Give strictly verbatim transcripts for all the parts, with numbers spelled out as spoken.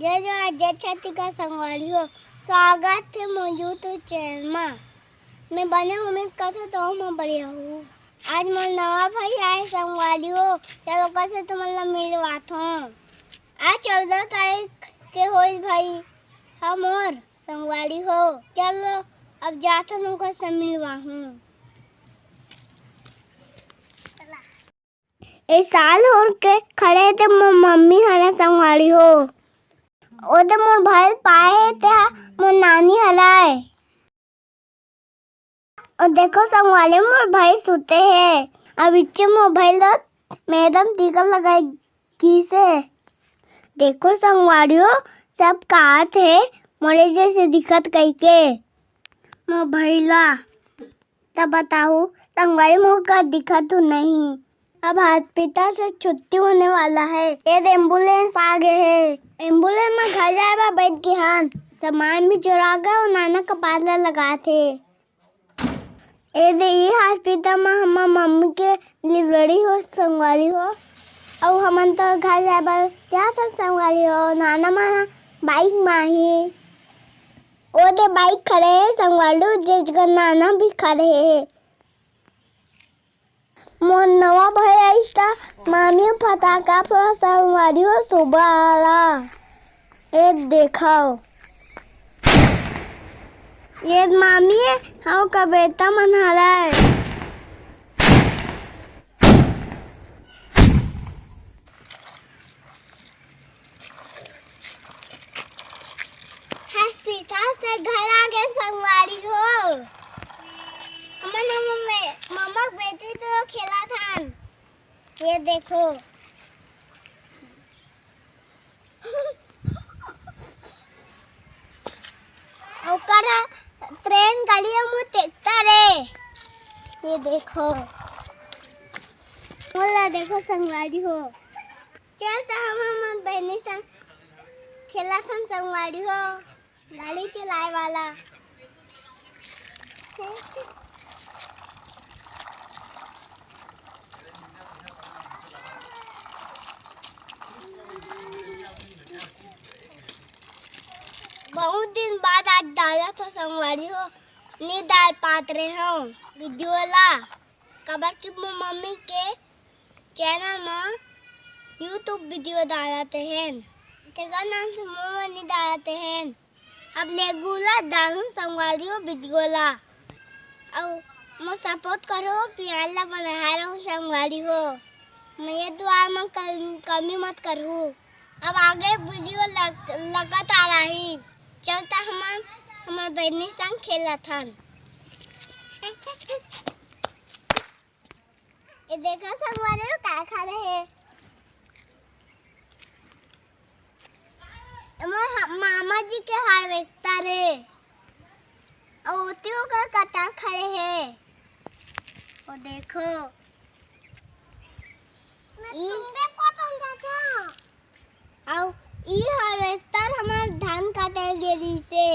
जय जोहार, जय छत्तीसगढ़ संगवारी हो। स्वागत हे मोर YouTube चैनल मा। मैं बने उम्मीद करथों, तो मैं बढ़िया हूँ। आज मोर नवा भाई आए संगवारी हो, चलो ओकर से तुमन ला मिलवाथों। आज चौदह तारीख के होइस भाई, हाँ मोर संगवारी हो। चलो अब जाथन ओकर से मिलवाहूँ। ए साल होर के खड़े ते मोर मम्मी हरे संगवारी हो। ओ ते मोर भाई पाए हे, ते हा मोर नानी हरय। ओ देखो संगवारी, मोर भाई सुते हे। अब इच्चे मोर भाई ला मैडम टीका लगाए गिस हे। देखो संगवारी हो, सब काहत हे मोरे जैसे दिखत कहिके। मोर भाई ला त बताहू संगवारी, मोर का दिखत तो नहीं। अब hospital से छुट्टी होने वाला है। ये एम्बुलेंस आ गए है। एम्बुलेंस में घर जाए बर बैठ गे हन। सामान भी जोरा गए और नाना कपार ला लगात हे। ए दे, ये hospital में हमर मम्मी के delivery हो संगवारी हो। अउ हमन तो घर जाए बर जात हन संगवारी हो। नाना माना बाइक में आही। ओ दे बाइक खड़े हे संगवारी, जेजगर नाना भी खड़े हे। मोर नवा भाई आइस त मामी फटाका फोड़ा संगवारी हो सुबह वाला। ए देखव, ये मामी हे, हव का बेटा मन हरय। Hospital से घर आ गए संगवारी हो। हमन मम्मा, मम्मा के बेटी तो खेलत हन। ये देखो। ओकर train गाड़ी में देखता रे। ये देखो। मोला देखो संगवारी हो। चल त हम हमर बहिनी संग खेलत हन संगवारी हो, गाड़ी चलाए वाला। बहुत दिन बाद आज डालत हो संगवारी हो, नी डाल पात रहे हो video ला। काबर कि मोर मम्मी के channel म YouTube video डालत हेन, तेकर नाम से मोर नी डालत हेन। अब regular डालहूँ संगवारी हो video ला। अउ मोर support करहू, प्यार ला बनाए रहू संगवारी हो। मैं ये दुआ म कम-, कमी मत करहू। अब आगे video लग-, लगातार आही। चल त हमन हमर बहिनी संग खेलत हन। ये देखो संगवारी हो, काय खड़े हे। ये मोर ह-, मामा जी के harvester हे। अउ ओती ओकर कटार खड़े हे। ओ देखो। ई अउ ई harvester हमर धान काटे गे रहिसे।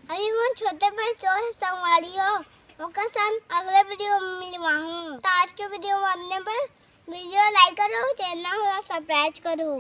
अभी मोर छोटे भाई सो हे संगवारी हो, ओकर संग अगले video में मिलवाहूँ। त आज के video में अतने बस। Video like करो, channel ला subscribe करो।